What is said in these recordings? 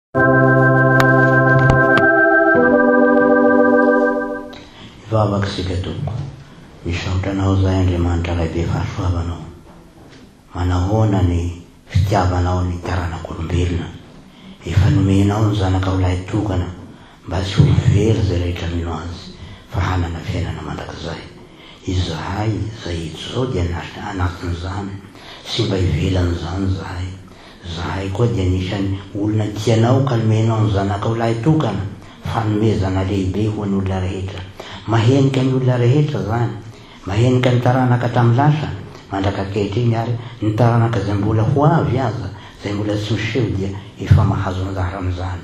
Hivavaka isika Tompoko. Misaotra Anao izahay Andriamanitra Ray be fahasoavana ô. Manahoana ny fitiavanao ny taranak'olombelona. Efa nomenao ny Zanakao lahitokana mba tsy ho very izay rehetra mino Azy fa hanana fiainana mandrakizay. Izahay izay eto izao dia anatin'izany sy mba ivelan'izany izahay. Zahay koa dia anisan'ny olona tianao ka nomenao ny zanakao lahy tokana, fanomezana lehibe ho an'ny olona rehetra. Mahenika ny olona rehetra izany, mahenika ny taranaka hatramin'ny lasa, mandraka ankehitriny ary ny taranaka izay mbola ho avy aza, izay mbola tsy miseho dia efa mahazo anjara amin'izany.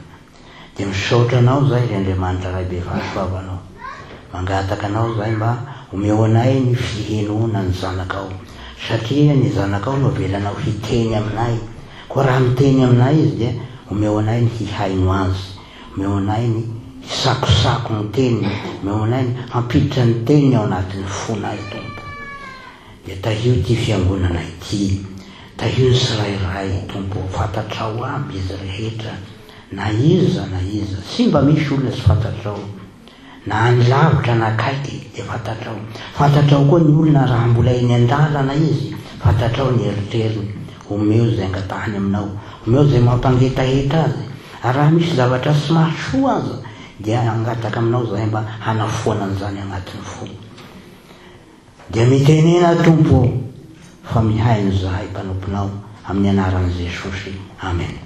Dia misaotra Anao izahay ry Andriamanitra Ray be fahasoavana ô. Mangataka Anao izahay mba omeo anay ny fihenoana ny Zanakao, satria ny Zanakao no avelanao hiteny aminay, koa raha miteny aminay Izy dia omeo anay ny hihaino Azy, omeo anay ny hisakosako ny Teniny, omeo anay ny hampiditra ny Teniny ao anatin'ny fonay, Tompo. Dia tahio ity fiangonana ity, tahio ny tsirairay, Tompo ô, fantatrao aby izy rehetra. Na iza na iza, tsy mba misy olona tsy fantatrao. Na any lavitra na akaiky dia fantatrao. Fantatrao koa ny olona raha mbola eny an-dalana izy, fantatrao ny eritreriny. Omeo izay angatahany aminao, omeo izay mampangetaheta azy. Ary raha misy zavatra tsy mahasoa aza dia hangataka aminao izahay mba hanafoana an'izany agnatin'ny fo. Dia mitenena Tompo ô, fa mihaino izahay mpanomponao amin'ny anaran'i Jesosy. Amen.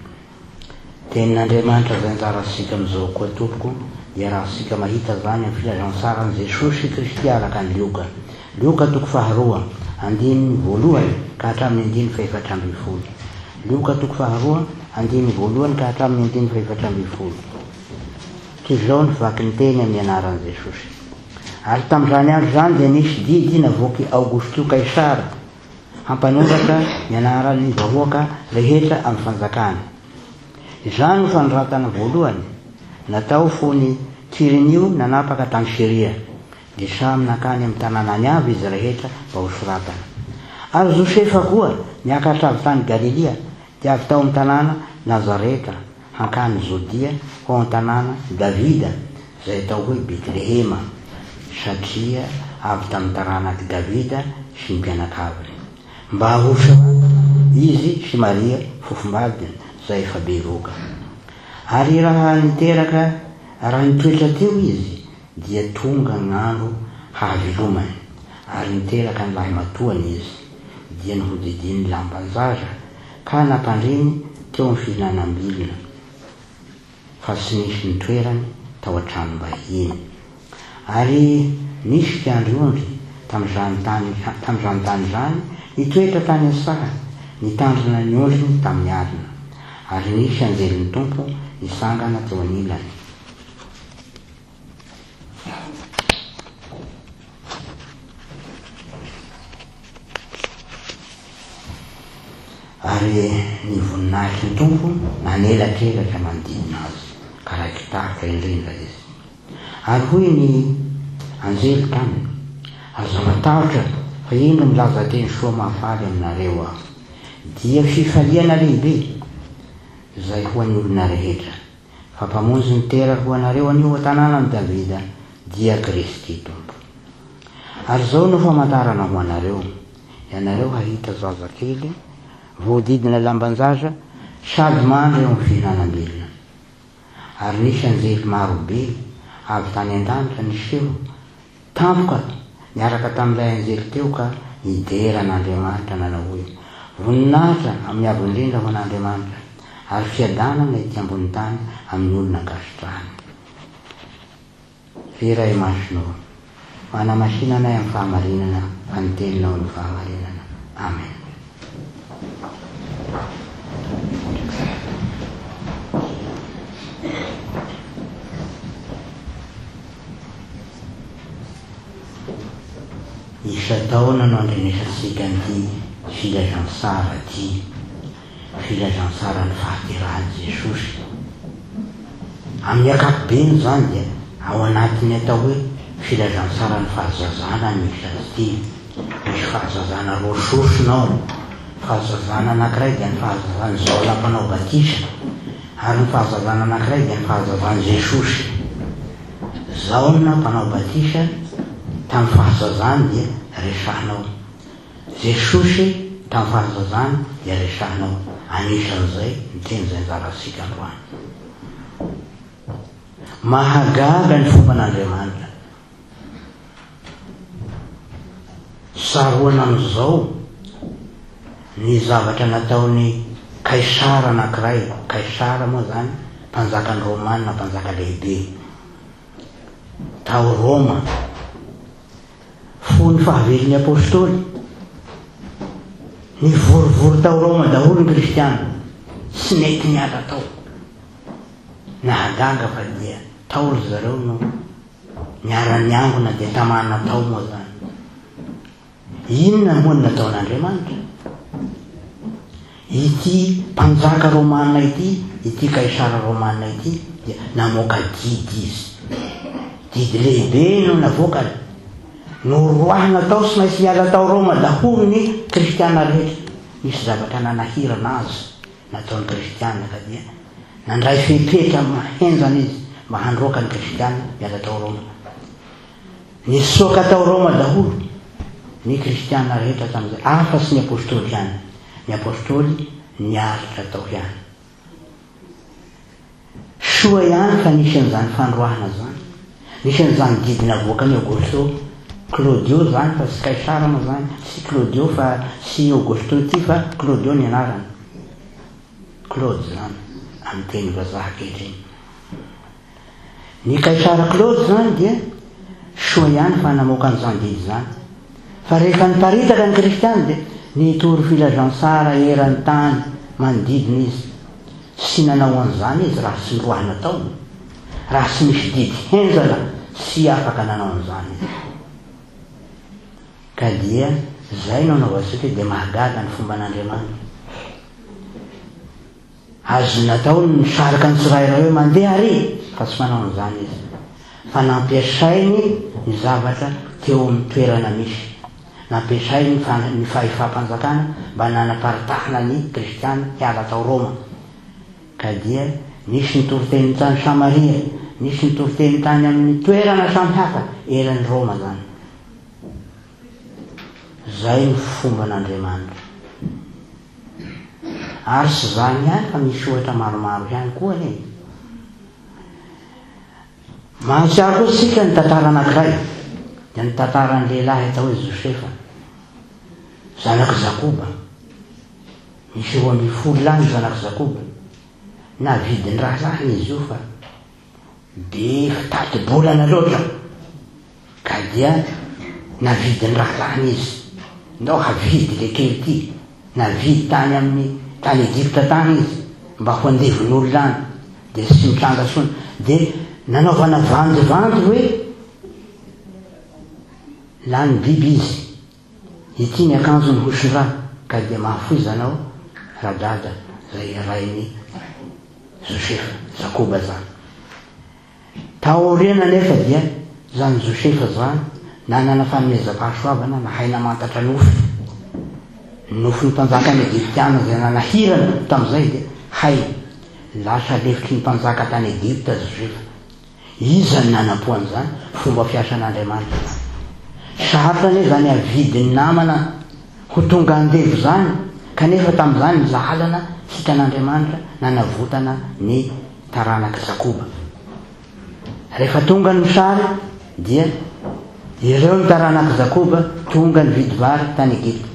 Tenin'Andriamanitra izay anjarantsika amin'izao koa tompoko dia rahantsika mahita izany amin'ny filazantsaran'i Jesosy Kristy araka an'i Lioka. Lioka toko faharoa, andininy voalohany ka hatramin'ny andininy fahefatra ambin'ny folo. Lioka toko faharoa, andininy voalohany ka hatramin'ny andininy fahefatra ambin'ny folo. Toy izao ny vaky ny teny amin'ny anaran'i Jesosy. Ary tamin'izany andro izany dia nisy didy navoak'i Aogosto Kaisara hampanoratra ny anaran'ny vahoaka rehetra amin'ny fanjakany. Izany no fanoratana voalohany natao fony Kyrinio nanapaka tany Syria, dia samy nankany amin'ny tanànany avy izy rehetra mba hosoratana. Ary Josefa koa niakatra avy tany Galilia, dia avy tao amin'ny tanàna Nazareta hankany Jodia ho ao an-tanàna Davida, izay atao hoe Betlehema, satria avy tamin'ny taranak'i Davida sy ny mpianakaviny, mba hosoratana izy sy Maria fofombadiny, izay efa bevoka. Ary raha niteraka, raha nitoetra teo izy, dia tonga ny andro hahavelomany, ary niteraka ny lahimatoany izy, dia nohodidiny lamban-jaza, ka nampandreny teo amin'ny fihinanam-bilona, fa tsy nisy nitoerany tao an-tranom-bahiny. Ary nisy mpiandry ondry tamin'izany tany tamin'izany tany izany nitoetra tany an-tsaha, nitandrina ny ondriny tamin'ny alina. Ary nisy anjelin'ny Tompo nitsangana teo anilany. Ary ny voninahitry ny Tompo nanelatrelatra manodidina azy, ka raiki-tahotra indrindra izy. Ary hoy ny anjely taminy, Aza matahotra, fa indro milaza teny soa mahafaly aminareo aho, dia fifaliana lehibe, izay ho an'ny olona rehetra. Fa Mpamonjy niteraka ho anareo anio an-tanànan'i Davida, dia Kristy Tompo. Ary izao no famantarana ho anareo, ianareo hahita zazakely voahodidina lamban-jaza sady mandry eo amin'ny fihinanam-bilona. Ary nisy anjely maro be avy tany an-danitra niseho tampoka niaraka tamin'ilay anjely teo ka nidera an'Andriamanitra nanao hoe, Voninahitra amin'ny Avo Indrindra ho an'Andriamanitra, ary fiadanana ety ambony tany amin'ny olona ankasitrahany. Ry Ray Masina ô, manamasina anay amin'ny fahamarinana fa ny Teninao no fahamarinana. Amen. Isan-taona no andrenesantsika an'ity filazantsara ity, filazantsaran'ny fahaterahan'i Jesosy. Amin'ny ankapobeny izany dia ao anatin'ny atao hoe filazantsaran'ny fahazazana ny misy azy ity. Misy fahazazana roa sosona ao. Fahazazana anankiray dia ny fahazazan'i Jaona Mpanao Batisa. Ary ny fahazavana anankiray dia ny fahazavan'i Jesosy. Jaona mpanao batisa tamin'ny fahazazany dia resahina ao. Jesosy tamin'ny fahazazany dia resahina ao. Anisan'izay ny teny izay anjarantsika androany. Mahagaga ny fomban'Andriamanitra. Tsaroana amin'izao ny zavatra nataon'i Kaisara anankiray, Kaisara moa izany mpanjakan'ny Romana, mpanjaka lehibe tao Roma. Fony fahavelon'ny Apostoly, nivorivory tao Roma daholo ny Kristiana, tsy nety niala tao. Nahagaga fa dia tao ry zareo no Niara-niangona dia tamana tao moa zany. Inona moa no nataon'Andriamanitra? Ity mpanjaka romana ity, ity kaisara romana ity dia namoaka didy izy. Didy lehibe no navoakany. Noroahina tao sy maintsy niala tao Roma daholo ny kristiana rehetra. Nisy zavatra nanahirana azy nataon'ny kristiana ka dia Nandray fepetra henjana izy mba handroaka ny Kristiana hiala tao Roma. Nisoaka tao Roma daholo ny Kristiana rehetra tamin'izay, afa-tsy ny apostoly ihany. Ny apostoly niaritra tao ihany. Soa ihany fa nisy an'izany fandroahana izany. Nisy an'izany didy navoakan'i Aogosto Claudio izany fa tsy Kaisara moa izany, tsy Claudio fa tsy Aogosto ity fa Claudio ny anarany. Claude izany amin'ny teny vazaha ankehitriny. Ny Kaisara Claude izany dia soa ihany fa namoaka an'izany didy izany. Fa rehefa niparitaka ny kristiana dia nitory filazantsara eran'ny tany manodidina izy. Tsy nanao an'izany izy raha tsy noroahina tao. Raha tsy nisy didy henjana tsy afaka nanao an'izany izy. Ka dia izay no anaovantsika hoe dia mahagaga ny fomban'Andriamanitra. Azony natao ny misarika ny tsirairay hoe mandeha ary fa tsy manao an'izany izy. Fa nampiasainy ny zavatra teo amin'ny toerana misy. Nampiasainy ny fahefam-panjakana mba nanaparitahana ny kristiana hiala tao Roma. Ka dia nisy nitoriteny tany Samaria, nisy nitoriteny tany amin'ny toerana samihafa eran'i Roma izany. Izay no fomban'Andriamanitra. Ary tsy izany ihany fa misy ohatra maromaro ihany koa anie. Mahatsiaro koa isika ny tantara anankiray, dia ny tantaran'ny lehilahy atao hoe Josefa, zanak'i Jakoba. Nisy 12 lahy ny zanak'i Jakoba. Navidin'ny rahalahiny izy io fa Be fitati-bolana loatra ka dia navidin'ny rahalahiny izy. Ndao havidy le kely ity. Navidy tany amin'ny tany Egypta tany izy mba ho andevon'olona any. Dia tsy mitranga intsony. Dia nanaovana vandivandy hoe lany biby izy. Ity ny akanjony hosin-dra ka dia mahafoiza anao radada zay rain'i Josefa, Jakoba zany. Tao aoriana anefa dia zany Josefa zany nanana fanomezam-pahasoavana nahay namantatra nofy. Ny nofin'ny mpanjakan'ny Egyptiana izay nanahirana tamin'izay dia hay lasa lefitry ny mpanjaka tany Egypta Josefa. Iza no nanampo an'izany? Fomba fiasan'Andriamanitra izany. Sarotra anie izany havidin'ny namana ho tonga andevo izany, kanefa tamin'izany ny lalana hitan'Andriamanitra nanavotana ny taranak'i Jakoba. Rehefa tonga ny mosary dia ireo ny taranak'i Jakoba tonga nividy vary tany Egypta.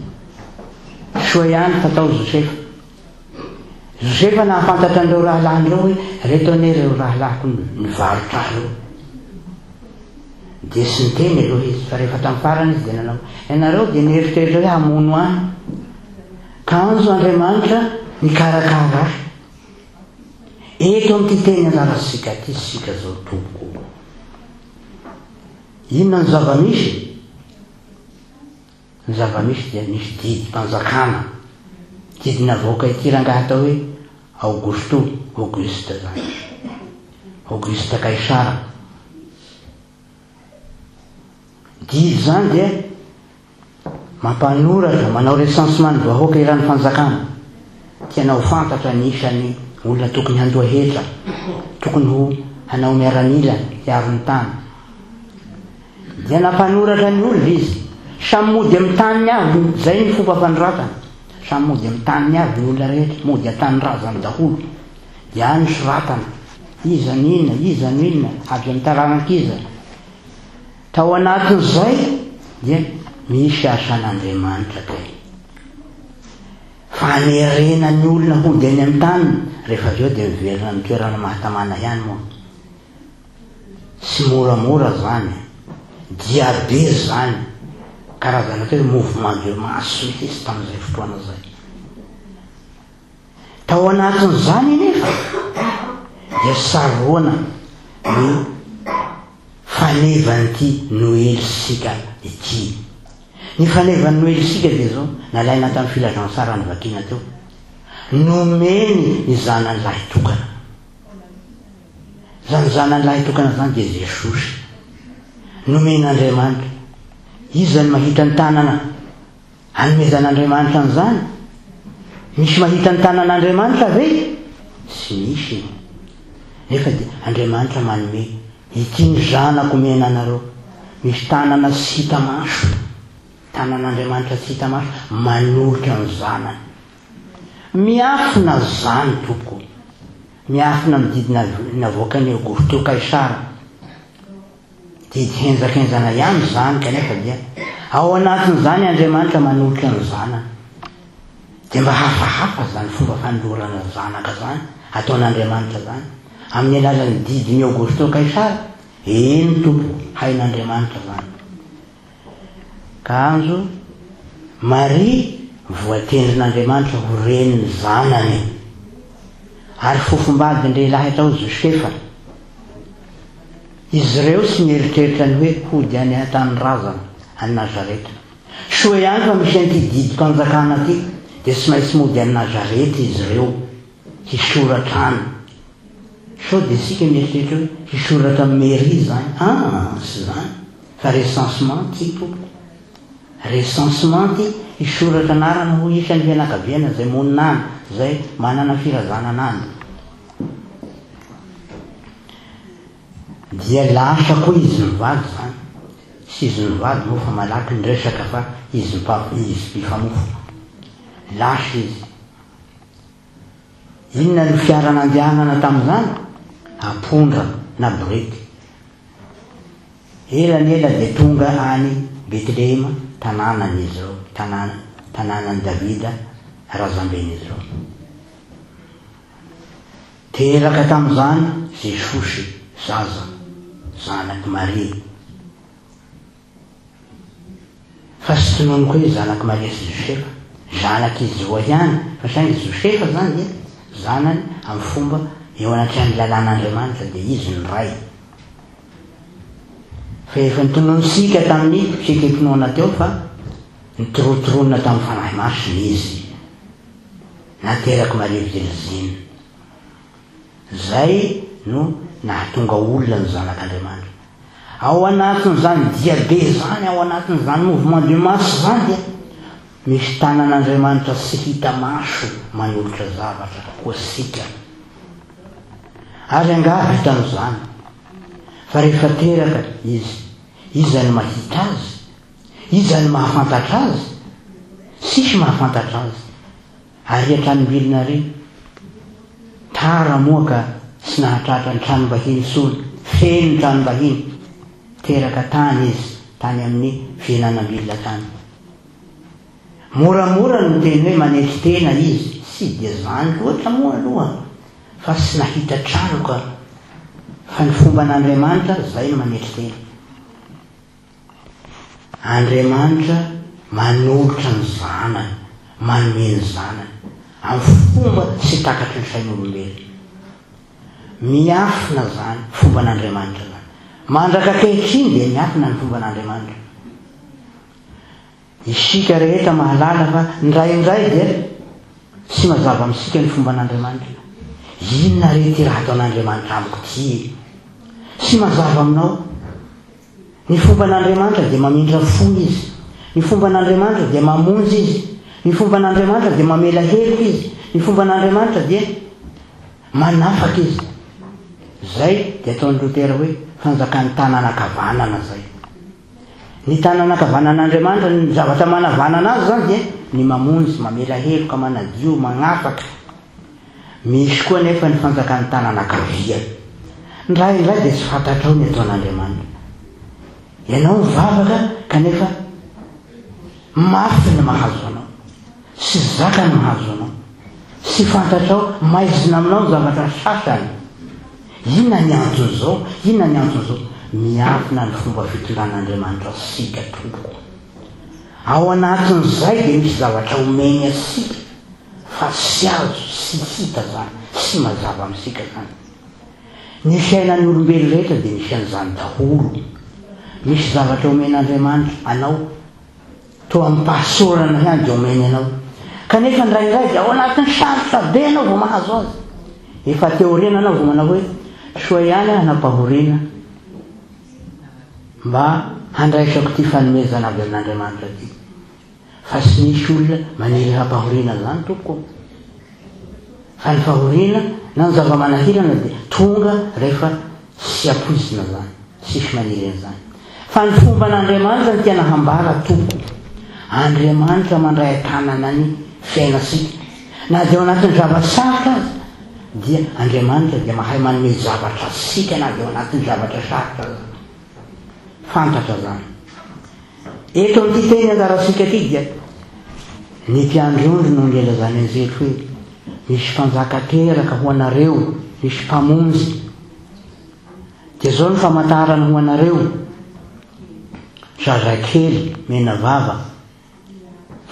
Soa ihany fa tao Josefa. Josefa nahafantatra an'ireo rahalahiny ireo hoe, Ireto anie ireo rahalahiko nivarotra ahy ireo. Dia tsy niteny aloha izy, fa rehefa tamin'ny farany izy dia nanao, Ianareo dia nieritreritra hoe hamono ahy. Kanjo Andriamanitra nikarakara ahy. Eto amin'ity teny anjarantsika ity isika izao tompoko. Inona ny zava-misy? Ny zava-misy dia nisy didim-panjakana, didy navoaka ity rangahy atao hoe Aogosto, Auguste izany, Auguste Kaisara. Didy izany dia mampanoratra, manao recensement ny vahoaka eran'ny fanjakana. Tiana ho fantatra ny isan'ny. Olona tokony handoa hetra, tokony ho hanao miaramila hiaro ny tany. Dia nampanoratra ny olona izy. Samy mody amin'ny taniny avy, izay ny fomba fanoratana. Samy mody amin'ny taniny avy ny olona rehetra, mody an-tanindrazany daholo. Dia any soratana, iza no inona, iza no inona, avy amin'ny taranak'iza. Tao anatin'izay dia misy asan'Andriamanitra kay. Fanerena ny olona hody any amin'ny taniny, rehefa avy eo dia miverina amin'ny toerana mahatamana ihany moa. Tsy moramora zany, dia be zany, karazana atao hoe mouvement de masse mihitsy tamin'izay fotoana izay. Tao anatin'izany anefa dia saroana ny fanevan'ity Noely-sika ity. Ny fanevan'ny Noely-sika dia izao, nalaina tamin'ny filazantsara novakiana teo, nomeny ny zanany lahitokana. Izany zanany lahitokana izany dia Jesosy. Nomen'Andriamanitra. Iza no mahita ny tanana Anomezan'Andriamanitra an'izany? Misy mahita ny tanan'Andriamanitra ve? Tsy misy. Nefa dia Andriamanitra manome, Ity ny zanako omena anareo. Misy tanana tsy hita maso, tanan'Andriamanitra tsy hita maso, manolotra ny zanany. Miafina izany, tompoko. Miafina amin'ny didy navoakan'i Aogosto Kaisara. Didy henjakenjana ihany izany kanefa dia ao anatin'izany Andriamanitra manolotra ny Zanany. Dia mba hafahafa izany fomba fanolorana zanaka izany ataon'Andriamanitra izany amin'ny alalan'ny didin'i Aogosto Kaisara? Eny tompoko, hain'Andriamanitra izany. Kanjo Maria voatendrin'Andriamanitra ho renin'ny Zanany ary fofombadin-dehilahy atao Josefa. Izy ireo tsy nieritreritra ny hoe hody any an-tanindrazana, any Nazareta. Soa ihany fa misy an'ity didim-panjakana ity, dia tsy maintsy mody any Nazareta izy ireo, hisoratra any. Sao dia isika mieritreritra hoe hisoratra amin'ny mairie izany? Aa, tsy izany, fa recensement ity tompoko. Recensement ity, hisoratra anarana ho isan'ny fianakaviana izay monina any, izay manana firazanana any. Dia lasa koa izy mivady zany, tsy izy mivady moa fa malaky ny resaka fa izy izy mpifamofo. Lasa izy. Inona no fiara nandehanana tamin'izany? Ampondra na borety. Ela ny ela dia tonga any Betlehema, tanànan'izy ireo, tanàna, tanànan'i Davida razamben'izy ireo. Teraka tamin'izany Jesosy, zaza, zanak'i Maria. Fa tsy tononiko hoe zanak'i Maria sy Josefa. Zanak'izy roa ihany, fa saingy Josefa izany dia zanany amin'ny fomba eo anatrehan'ny lalàn'Andriamanitra dia izy no ray. Fa efa notononintsika tamin'ny fiekem-pinoana teo fa notorotoronina tamin'ny Fanahy Masina izy. Naterak'i Maria Virjiny. Izay no nahatonga olona ny Zanak'Andriamanitra. Ao anatin'izany diabe izany, ao anatin'izany mouvement de masse izany dia misy tanan'Andriamanitra tsy hita maso manolotra zavatra ho antsika. Ary angaha vitan'izany fa rehefa teraka Izy, iza no mahita Azy? Iza no mahafantatra Azy? Tsisy mahafantatra Azy. Ary hatranim-bilona ary? Tara moa ka tsy nahatratra ny tranom-bahiny intsony. Feno ny tranom-bahiny. Teraka tany izy, tany amin'ny fihinanam-bilona tany. Moramora no miteny hoe manetry tena izy. Tsy dia izany loatra moa aloha fa tsy nahita trano ka. Fa ny fomban'Andriamanitra, izay no manetry tena. Andriamanitra manolotra ny Zanany, manome ny Zanany, amin'ny fomba tsy takatry ny sain'olombelona. Miafina izany fomban'Andriamanitra izany. Mandraka ankehitriny dia miafina ny fomban'Andriamanitra. Isika rehetra mahalala fa indraindray dia tsy mazava amintsika ny fomban'Andriamanitra. Inona re ity raha ataon'Andriamanitra amiko ity e? Tsy mazava aminao. Ny fomban'Andriamanitra dia mamindra fo Izy. Ny fomban'Andriamanitra dia mamonjy Izy. Ny fomban'Andriamanitra dia mamela heloka Izy. Ny fomban'Andriamanitra dia. Manafaka Izy. Izay dia ataon'i Lotera hoe fanjakan'ny tanana ankavanana izay. Ny tanana ankavanan'Andriamanitra, ny zavatra manavanana azy izany dia ny mamonjy, mamela heloka, manadio, magnafaka. Misy koa anefa ny fanjakan'ny tanana ankavia. Indraindray dia tsy fantatrao ny ataon'Andriamanitra. Ianao mivavaka kanefa mafy ny mahazo anao. Tsy zaka ny mahazo anao. Tsy fantatrao, maizina aminao ny zavatra sasany. Inona ny anton'izao? Inona ny anton'izao? Miafina ny fomba fitondran'Andriamanitra antsika tompoko. Ao anatin'izay dia misy zavatra omeny antsika fa tsy azo, tsy hita izany, tsy mazava amintsika izany. Ny fiainan'ny olombelo rehetra dia misy an'izany daholo. Misy zavatra omen'Andriamanitra anao Toa amim-pahasorana ihany dia omeny anao. Kanefa indraindray dia ao anatin'ny sarotra be ianao vao mahazo azy. Efa aty aoriana ianao vao manao hoe, soa ihany aho nampahoriana mba handraisako ity fanomezana avy amin'Andriamanitra ity. Fa tsy misy olona maniry hampahoriana izany tompoko. Fa ny fahoriana na ny zava-manahirana dia tonga rehefa tsy ampoizina izany, tsisy maniry an'izany. Fa ny fomban'Andriamanitra no tiana hambara tompoko. Andriamanitra mandray an-tanana ny fiainantsika. Na dia ao anatin'ny zava-tsarotra aza dia Andriamanitra dia mahay manome zavatra antsika na dia ao anatin'ny zavatra sarotra aza. Fantatra izany. Eto amin'ity teny anjarantsika ity dia ny mpiandry ondry no nilazan'ny anjely hoe misy mpanjaka teraka ho anareo, misy mpamonjy. Dia izao ny famantarana ho anareo, zazakely mena vava,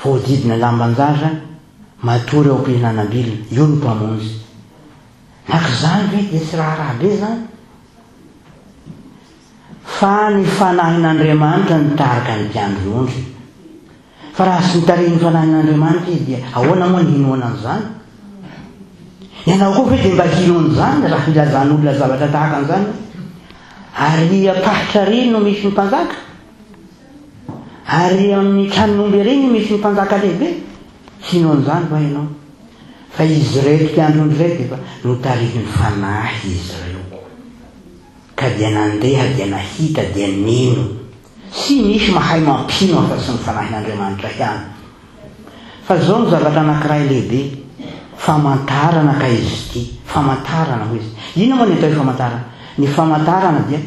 voahodidina lamban-jaza, matory ao am-pihinanam-bilona, io no mpamonjy. Naka izany ve dia tsy raharaha be izany? Fa ny Fanahin'Andriamanitra nitarika ny mpiandry ondry. Fa raha tsy notarihin'ny Fanahin'Andriamanitra izy dia ahoana moa ny hinoana an'izany? Ianao koa ve dia mba hino an'izany raha hilazan'olona zavatra tahaka an'izany hoe, Ary am-paritra ary no misy ny mpanjaka? Ary amin'ny tranon'omby ery no misy ny mpanjaka lehibe? Hino an'izany va ianao? Fa izy ireto mpiandry ondry ireto dia efa notarihin'ny Fanahy izy ireo. Ka dia nandeha dia nahita dia nino. Tsy misy mahay mampino afa-tsy ny Fanahin'Andriamanitra ihany. Fa izao no zavatra anankiray lehibe, famantarana ka izy ity, famantarana hoy izy. Inona moa ny atao hoe famantarana? Ny famantarana dia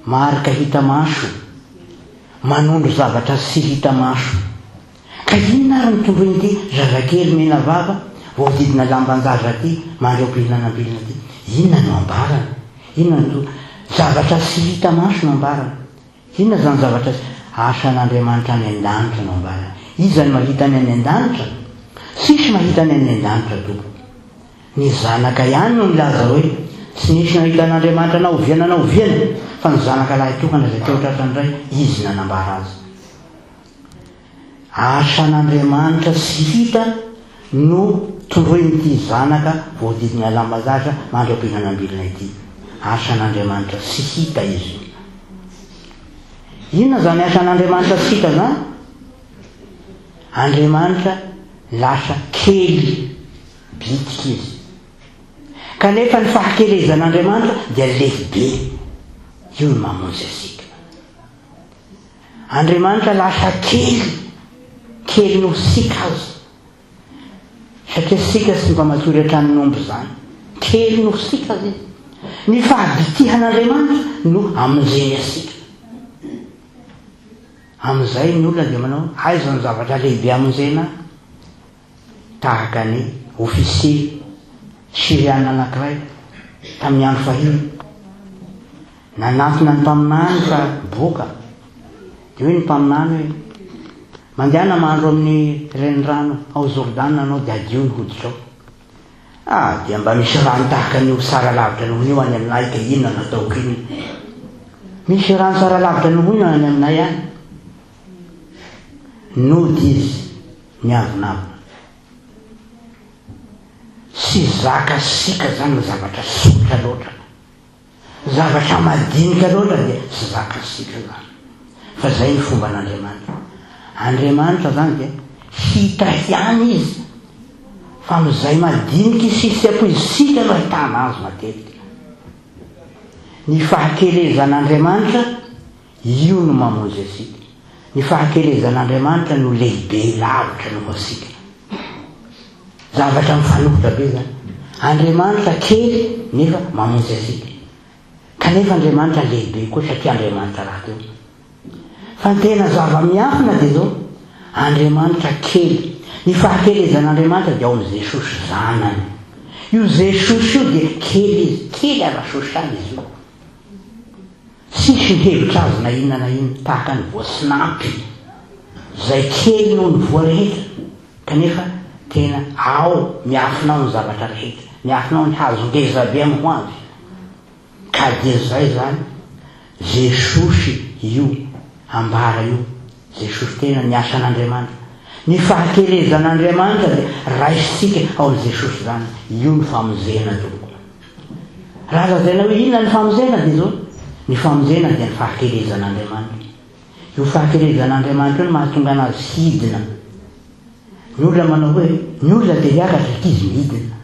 marika hita maso, manondro zavatra tsy hita maso. Ka inona ary no tondroin'ity zazakely mena vava voahodidina lamban-jaza ity mandry ao am-pihinanam-bilona ity? Inona no ambarany? Inona no to. Zavatra tsy hita maso no ambarany? Inona izany zavatra tsy. Asan'Andriamanitra any an-danitra no ambarany. Iza no mahita ny any an-danitra? Tsisy mahita ny any an-danitra tompoko. Ny Zanaka ihany no milaza hoe, Tsy nisy nahita an'Andriamanitra na oviana na oviana, fa ny Zanaka lahitokana izay teo tratran'ny Ray, Izy nanambara azy. Asan'Andriamanitra tsy hita no tondroin'ity zanaka voahodidina lambazaza mandra-pihinanam-bilona ity. Asan'Andriamanitra tsy hita izy io. Inona izany asan'Andriamanitra tsy hita izany? Andriamanitra lasa kely bitika izy. Kanefa ny fahakelezan'Andriamanitra dia lehibe. Io no mamonjy antsika. Andriamanitra lasa kely, kely noho sika aza. Satria sika tsy mba matory hatramin'omby izany. Kely noho sika aza izy. Ny fahabitihan'Andriamanitra no amonjeny asika. Amin'izay ny olona dia manao, aiza ny zavatra lehibe amonjena ahy? Tahaka ny officier syriana anankiray tamin'ny andro fahiny. Nanatona ny mpaminany fa boka. Dia hoy ny mpaminany hoe, Mandehana mandro amin'ny renirano ao Jordana ianao dia hadio ny hoditrao. Ah, dia mba misy rano tahaka an'io tsara lavitra noho io any aminay ka inona no ataoko inona? Misy rano tsara lavitra noho io any aminay any. Nody izy niavonavona. Tsy zaka sika zany ny zavatra tsotra loatra. Zavatra madinika loatra dia tsy zaka sika zany. Fa zay ny fomban'Andriamanitra. Andriamanitra zany dia hita ihany izy. Fa amin'izay madinika isika sy ampoizintsika no ahitana azy matetika. Ny fahakelezan'Andriamanitra, io no mamonjy antsika. Ny fahakelezan'Andriamanitra no lehibe lavitra noho antsika. Zavatra mifanohitra be izany. Andriamanitra kely nefa mamonjy antsika. Kanefa Andriamanitra lehibe koa satria Andriamanitra rahateo. Fa ny tena zava-miafina dia izao, Andriamanitra kely. Ny fahakelezan'Andriamanitra dia ao amin'i Jesosy Zanany. Io Jesosy io dia kely izy, kely ara-sosialy izy io. Tsisy mihevitra azy na inona na inona, tahaka ny voasinampy, izay kely noho ny voa rehetra, kanefa tena ao, miafina ao ny zavatra rehetra, miafina ao ny hazo ngeza be amin'ny ho avy. Ka dia zay zany, Jesosy io ambara io, Jesosy tena ny asan'Andriamanitra. Ny fahakelezan'Andriamanitra dia raisintsika ao amin'i Jesosy zany, io ny famonjena tompoko. Raha lazaina hoe inona ny famonjena dia zao, ny famonjena dia ny fahakelezan'Andriamanitra. Io fahakelezan'Andriamanitra io no mahatonga anazy hidina. Ny olona manao hoe, ny olona dia hiakatra, ankizy midina.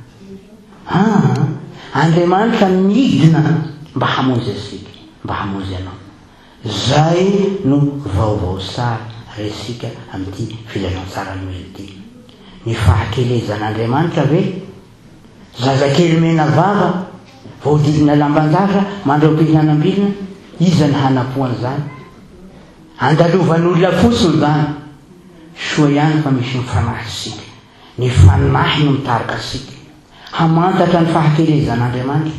Aa, Andriamanitra midina mba hamonjy antsika, mba hamonjy anao. Zay no vaovao tsara resika amin'ity filazantsara Noely ity. Ny fahakelezan'Andriamanitra ve? Zazakely mena vava, voahodidina lamban-jaza, mandry ao am-pihinanam-bilona, iza no hanapo an'izany? Andalovan'olona fotsiny izany. Soa ihany fa misy ny fanahy isika. Ny fanahy no mitarika antsika hamantatra ny fahakelezan'Andriamanitra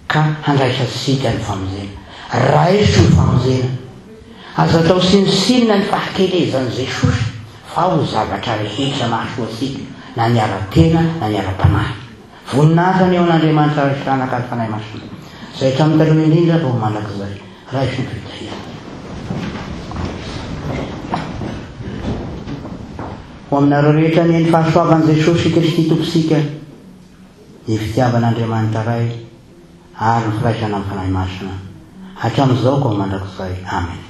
ka handraisantsika ny famonjena. Raiso ny famonjena. Aza atao tsinontsinona ny fahakelezan'i Jesosy fa ao ny zavatra rehetra mahasoa antsika na ny ara-tena na ny ara-panahy. Voninahitra anie ho an'Andriamanitra Ray sy Zanaka ary Fanahy Masina, izay hatramin'ny taloha indrindra vao mandrakizay. Raiso ny fitahiana. Ho aminareo rehetra anie ny fahasoavan'i Jesosy Kristy Tompontsika, ny fitiavan'Andriamanitra Ray, ary ny firaisana amin'ny Fanahy Masina, hatramin'izao ka ho mandrakizay. Amena.